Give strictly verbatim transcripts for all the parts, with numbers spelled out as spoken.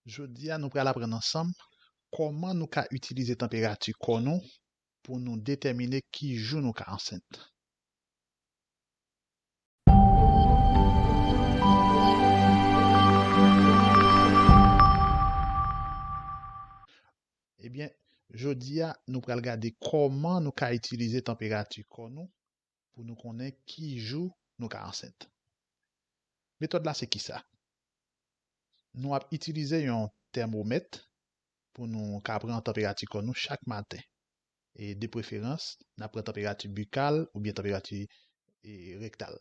Jodi a, nou pral aprann ansanm kòman nou ka itilize tanperati kò nou pou nou detèmine ki jou nou ka ansent. Ebyen, jodi a, nou pral gade kòman nou ka itilize tanperati kò nou pou nou konnen ki jou nou ka ansent. Metòd la se kisa? Nou ap itilize yon tèmomèt pou nou ka pran tanperati kò nou chak maten. E de preferans, n ap pran tanperati bikal oubyen tanperati, e, rektal.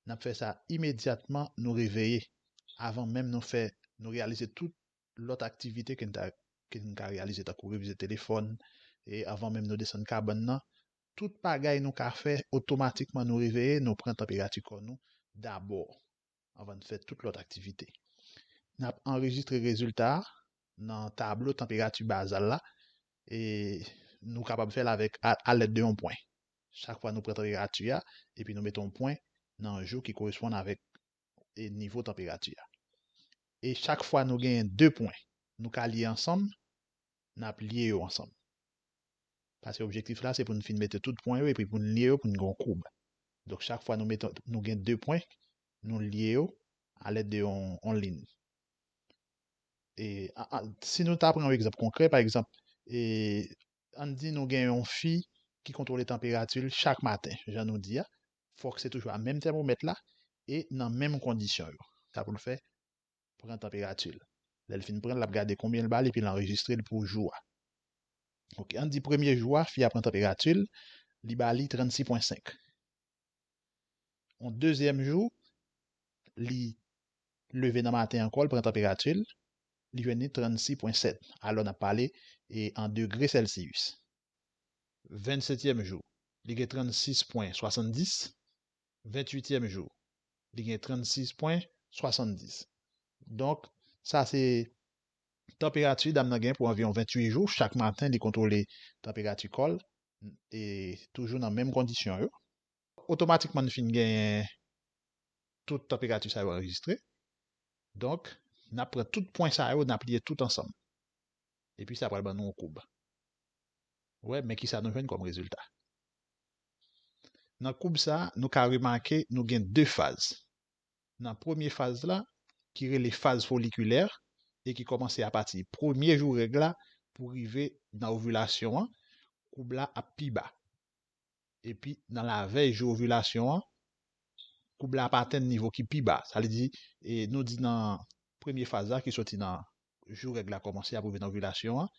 N ap fè sa imedyatman nou reveye, avan menm nou fè, nou reyalize tout lòt aktivite ke n ta, ke n ka reyalize, tankou revize telefòn, e avan menm nou desann kabann nan, tout bagay nou ka fè, otomatikman nou reveye, nou pran tanperati kò nou dabò, anvan n fè tout lòt aktivite. N ap anrejistre rezilta a nan tablo tanperati bazal la, e nou kapab fè l avèk, a, alèd de yon pwen. Chak fwa nou pran tanperati a, epi nou mete yon pwen nan jou ki koresponn avèk, e, nivo tanperati a. E chak fwa nou genyen de pwen, nou ka lye ansanm, n ap lye yo ansanm. Paske objektif la, se pou n fin mete tout pwen yo, epi pou n lye yo, pou n gen yon koub. Donk, chak fwa nou mete, nou gen de pwen, nou lye yo alèd de yon, yon liy. E, a, a, si nou ta pran yon egzanp konkrè, pa egzanp, e, ann di nou gen yon fi ki kontwole tanperati l chak maten, jan nou di a, fòk se toujou a menm tèmomèt la e nan menm kondisyon yo. Sa pou l fè, pran tanperati l. Lè l fin pran l, l ap gade konbyen l ba li, epi l anrejistre l pou jou a. Oke, ann di premye jou a, fi a pran tanperati l, li ba li trannsis pwen senk. On dezyèm jou, li leve nan maten ankò, l pran tanperati l, li jwenn li trannsis pwen sèt. Alò, n ap pale, e, an degre sèlsiyis. Vennsetyèm jou, li gen trannsis pwen swasanndis. Venntuityèm jou, li gen trannsis pwen swasanndis. Donk, sa se tanperati dam nan gen pou anviwon venntuit jou. Chak maten, li kontwole tanperati kò l, e toujou nan menm kondisyon yo. Otomatikman, n fin genyen tout tanperati sa yo anrejistre. Donk, n ap pran tout pwen sa yo, n ap lye tout ansanm. Epi sa pral ban nou yon koub. Wè, men kisa nou jwenn kòm rezilta. Nan koub sa, nou ka remake nou gen de faz. Nan premye faz la, ki rele faz folikilè, e ki kòmanse apati premye jou règ la pou rive nan ovilasyon an, koub la ap pi ba. Epi, nan lavèy jou ovilasyon an, koub la ap atenn nivo ki pi ba. Sa vle di, e, nou di nan premye faz la, ki soti nan jou règ la kòmanse ap rive nan ovilasyon an,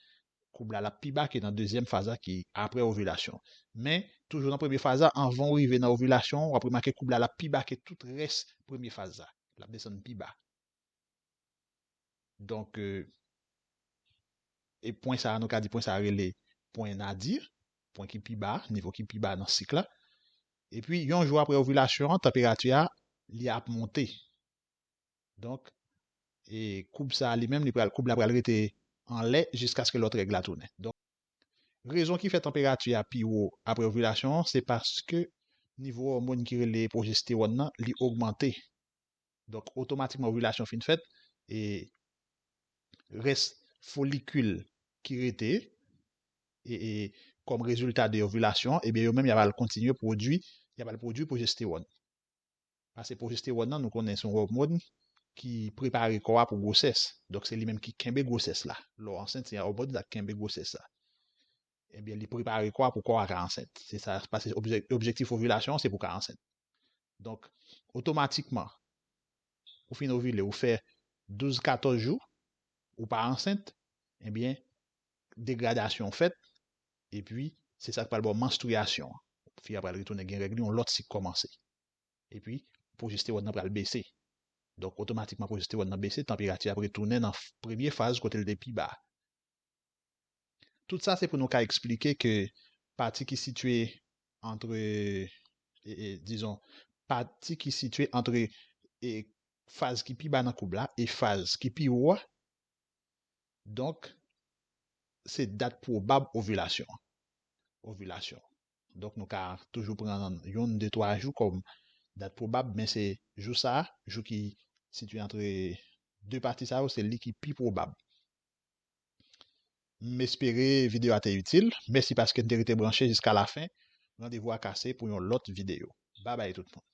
koub la, l ap pi ba ke nan dezyèm faz la ki apre ovilasyon. Men, toujou nan premye faz la, anvan w rive nan ovilasyon an, w ap remake koub la, l ap pi ba ke tout rès premye faz la. L ap desann pi ba. Donk, e, e pwen sa a, nou ka di pwen sa a rele pwen nadir, pwen ki pi ba, nivo ki pi ba nan sik la. Epi, yon jou apre ovilasyon an, tanperati a, li ap monte. Donk, e koub sa a li menm, li pral, koub la pral rete anlè jiskaske lòt règ la tounen. Donk, rezon ki fè tanperati a pi wo apre ovilasyon an, se paske nivo òmòn ki rele pwojestewòn nan, li ogmante. Donk, otomatikman, ovilasyon fin fèt, e rès folikil ki rete, e, e kòm rezilta de ovilasyon an, ebyen, yo menm, y ap al kontinye pwodui, y ap al pwodui pwojestewòn. Paske pwojestewòn nan, nou konnen se yon òmòn ki prepare kò a pou gwosès. Donk, se li menm ki kenbe gwosès la. Lè w ansent, se òmòn sa k kenbe gwosès la. Ebyen, li prepare kò a pou kò a ka ansent. Se sa, paske objè-, objektif ovilasyon an, se pou ka ansent. Donk, otomatikman, ou fin ovile, ou fè douz, katòz jou, ou pa ansent, ebyen, degradasyon fèt, epi se sa k pral ba w manstriyasyon an. Fi a pral retounen gen règ li, yon lòt sik kòmanse. Epi, pwojestewòn nan pral bese. Donk, otomatikman, pwojestewòn nan bese, tanperati a ap retounen nan f-, premye faz kote l te pi ba. Tout sa, se pou nou ka eksplike ke pati ki sitiye antre, e, e, dizon, pati ki sitiye antre, e, faz ki pi ba nan koub la e faz ki pi wo a, donk, se dat pwobab ovilasyon an. Ovilasyon. Donk, nou ka toujou pran youn, de, twa jou kòm dat pwobab, men se jou sa a, jou ki sitiye antre de pati sa yo, se li ki pi pwobab. M espere videyo a te itil. Mèsi paske n te rete branche jiska lafen. Randevou a kase pou yon lòt videyo. Babay tout moun.